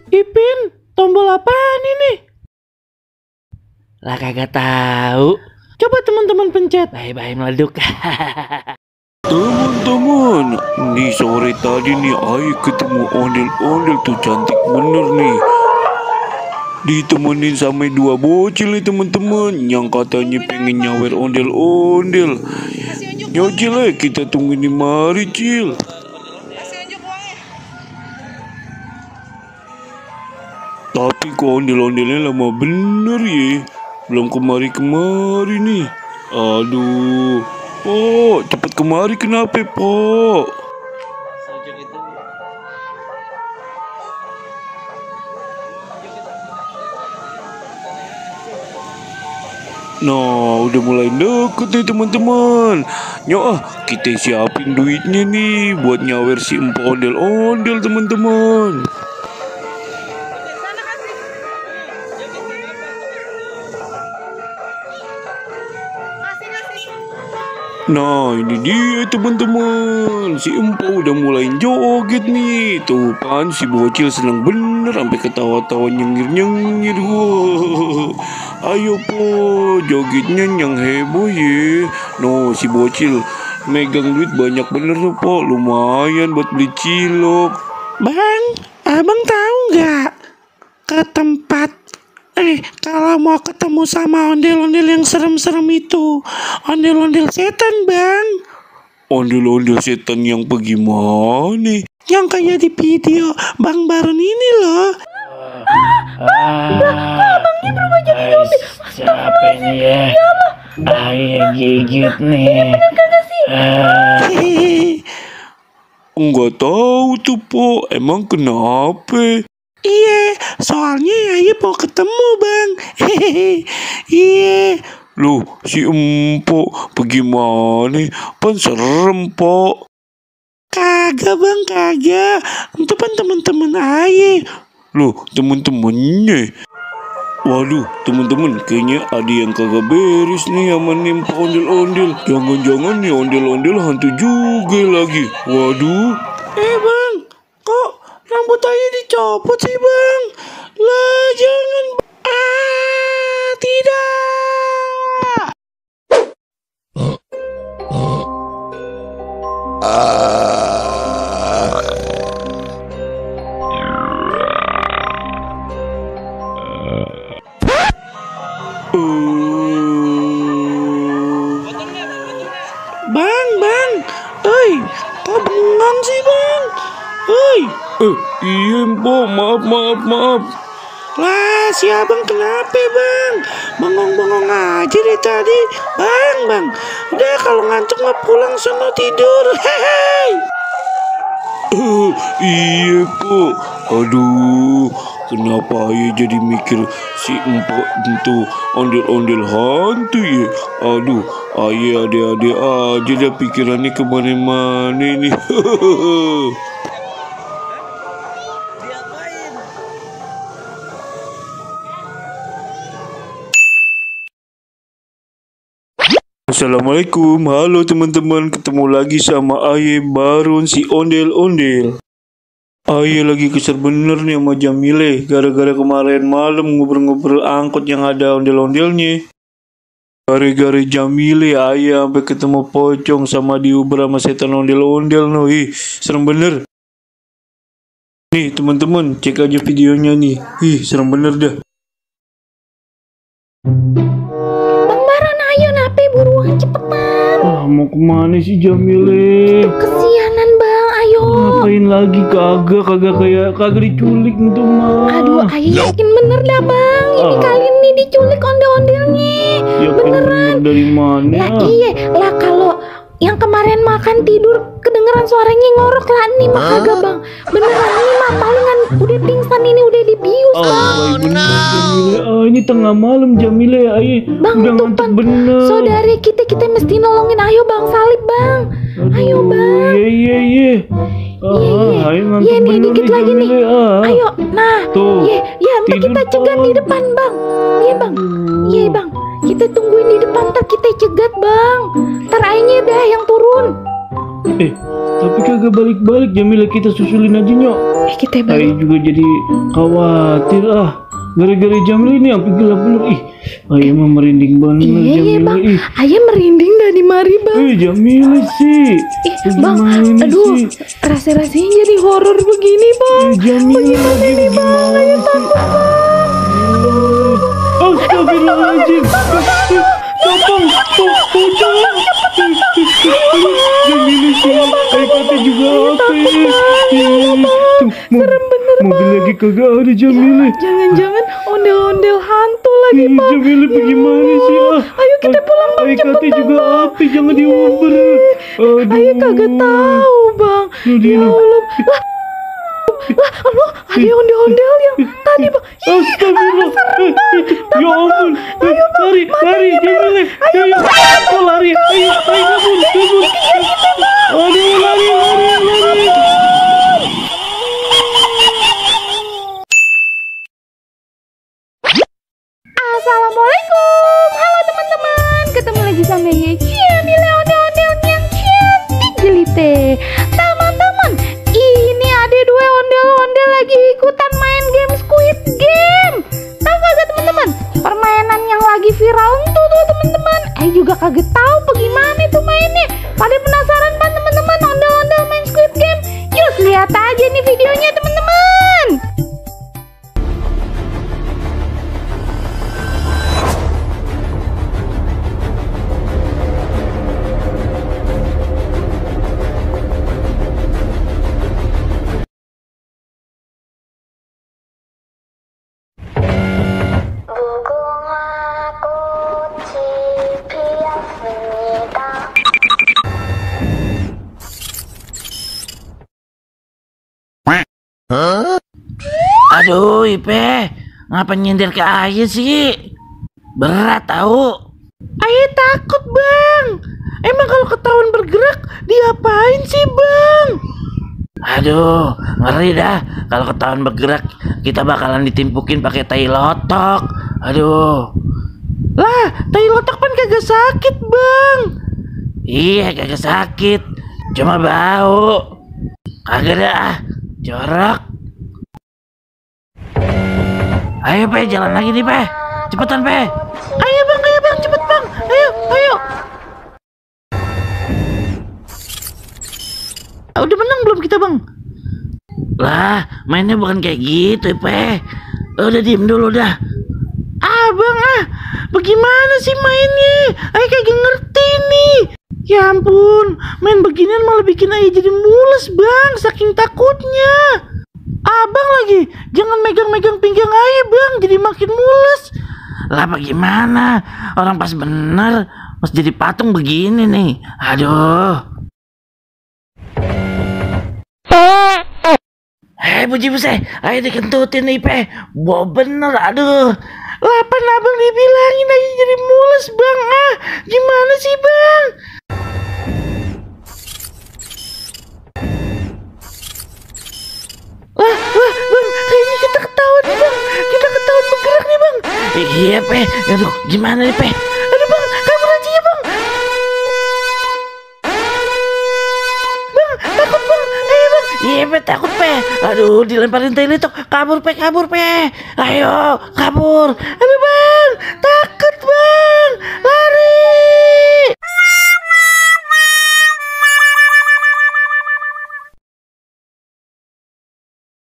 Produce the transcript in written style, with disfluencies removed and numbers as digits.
Ipin, tombol apaan ini? Lah kagak tahu. Coba teman-teman pencet. Bye-bye meleduk. Teman-teman, nih sore tadi nih Ayu ketemu ondel-ondel tuh cantik bener nih. Ditemenin sama dua bocil nih teman-teman yang katanya pengen nyawer ondel-ondel. Yo Cil, kita tunggu di mari Cil. Tapi kok ondel-ondelnya lama bener ya. Belum kemari-kemari nih. Aduh. Po, cepet kemari kenapa, Po? Nah, udah mulai deket nih teman-teman. Nyok, kita siapin duitnya nih buat nyawer si empo ondel-ondel teman-teman. Nah, ini dia teman-teman. Si empo udah mulai joget nih. Tuh kan si bocil senang bener sampai ketawa-tawa nyengir-nyengir. Wow. Ayo Po, jogetnya yang heboh ya. No, si bocil megang duit banyak bener tuh Po. Lumayan buat beli cilok. Bang, abang tahu nggak ke tempat kalau mau ketemu sama ondel-ondel yang serem-serem itu, ondel-ondel setan bang. Ondel-ondel setan yang bagaimana? Yang kayak di video Bang Baron ini loh. Abangnya berubah jadi zombie. Siapa ini ya? Ayo gigit nih. Enggak tahu tuh Po, emang kenapa? Iya, soalnya Ayu mau ketemu bang. Iya. Loh, si empo bagaimana? Pan serem Po. Kagak bang, kagak. Itu kan teman-teman Ayu. Loh, temen-temennya. Waduh, temen-temen, kayaknya ada yang kagak beres nih sama nih empo ondel-ondel. Jangan-jangan nih ondel-ondel hantu juga lagi. Waduh. Bang, kok rambut Ayu dicopot sih bang? Lah jangan. Tidak. Bang, oi, kok bengong sih bang? Oi, Iya empo, maaf. lah si abang kenapa bang? Bengong-bengong aja deh tadi. Bang, udah kalau ngantuk mah pulang sono tidur. Hehehe. Iya Po. Aduh, kenapa ya jadi mikir si empo itu ondel-ondel hantu ya? Aduh, ayah ada-ada aja dah pikirannya kemana-mana nih. Assalamualaikum, halo teman-teman, ketemu lagi sama Aye Baron si ondel-ondel. Aye lagi kesel bener nih sama Jamile, gara-gara kemarin malam ngobrol-ngobrol angkot yang ada ondel-ondelnya. Gara-gara Jamile, Aye sampai ketemu pocong sama diuber sama setan ondel-ondel no. Serem bener. Nih teman-teman, cek aja videonya nih. Serem bener dah. Buruan cepetan. Mau kemana sih Jamile? Itu kesianan bang, ayo. Ngapain lagi? Kagak diculik itu mah. Aduh, ayo yakin bener dah bang. Ini kali ini diculik ondel-ondelnya. Yakin bener dari mana? Lah iya, lah kalau yang kemarin makan tidur kedengeran suaranya ngorok lah nih mah kagak bang. Beneran ini mah palingan udah pingsan ini udah dibius bang. Jamile. Ini tengah malam Jamile. Bang, udah ngantuk bener. Saudari kita mesti nolongin. Ayo bang, salib bang. Ayo bang. Iya. Ayo ngantuk nih bener dikit nih lagi nih. Jamile. Ayo, nah. Tuh. Ya, ntar kita cegat di depan bang. Iya bang. Kita tungguin di depan, ntar kita cegat bang. Ntar airnya dah yang turun. Tapi kagak balik-balik. Jamila, kita susulin aja nyok. Kita balik. Ayah juga jadi khawatir gara-gara Jamila ini sampai gelap bener. Ayah mah merinding banget. Iya Jamila. bang, ayah merinding dari mari bang. Jamila sih. Bang, aduh, rasa-rasanya jadi horor begini bang. Jamila Ini bang, ayah takut bang. Astagfirullahaladzim. Topong, jangan. Jamila sih, ayah kata juga apa ya? Serem bener bang. Mobil lagi kagak ada Jamila. Jangan-jangan ondel-ondel hantu lagi bang. Jamila bagaimana sih? Ayo kita pulang bang, ayah cepet kata juga apa? Jangan diuber. Ayah kagak tahu bang. Ya Allah. Lah, aduh, ada ondel-ondel yang tadi bang. Astagfirullah. Ya ampun. Lari, Jamila. Ayo, lari. Ayo, kabur. Aduh, lari. Assalamualaikum, halo teman-teman. Ketemu lagi sama Jamila, ondel-ondel yang cantik jelite. Teman-teman, ini ada dua ondel-ondel lagi ikutan main game Squid Game. Tahu kagak teman-teman? Permainan yang lagi viral tuh teman-teman. Juga kagak tahu bagaimana itu mainnya. Pada penasaran kan teman-teman ondel-ondel main Squid Game? Yuk lihat aja nih videonya teman-teman. Aduh, Ipe, ngapa nyindir ke ayah sih? Berat tahu. Ayah takut bang. Emang kalau ketahuan bergerak diapain sih bang? Aduh, ngeri dah. Kalau ketahuan bergerak, kita bakalan ditimpukin pakai tai lotok. Aduh. Lah, tai lotok kan kagak sakit bang. Iya, kagak sakit. Cuma bau. Kagak dah. Jorok. Ayo Pe, jalan lagi nih Pe. Cepetan Pe. Ayo bang, cepet bang. Ayo. Udah menang belum kita bang? Lah, mainnya bukan kayak gitu Pe. Udah diem dulu dah. Bang bagaimana sih mainnya? Ayah kagak ngerti nih. Ya ampun, main beginian malah bikin ayah jadi mules bang, saking takutnya. Abang lagi, jangan megang-megang pinggang ayah bang, jadi makin mules. Lah bagaimana? Orang pas bener, pas jadi patung begini nih. Aduh. Puji Buse, ayo dikentutin nih Pe. Bawa bener, aduh. Lapan abang dibilangin aja jadi mules bang. Gimana sih bang? Bang, kayaknya kita ketahuan bang. Kita ketahuan bergerak nih bang. Iya Pe, aduh gimana nih Pe? Aduh bang, kabur aja ya bang. Bang, takut bang. Ayo bang. Iya Pe, takut Pe. Aduh, dilemparin tai lotok. Kabur Pe. Ayo, kabur. Aduh bang, takut bang. Lari.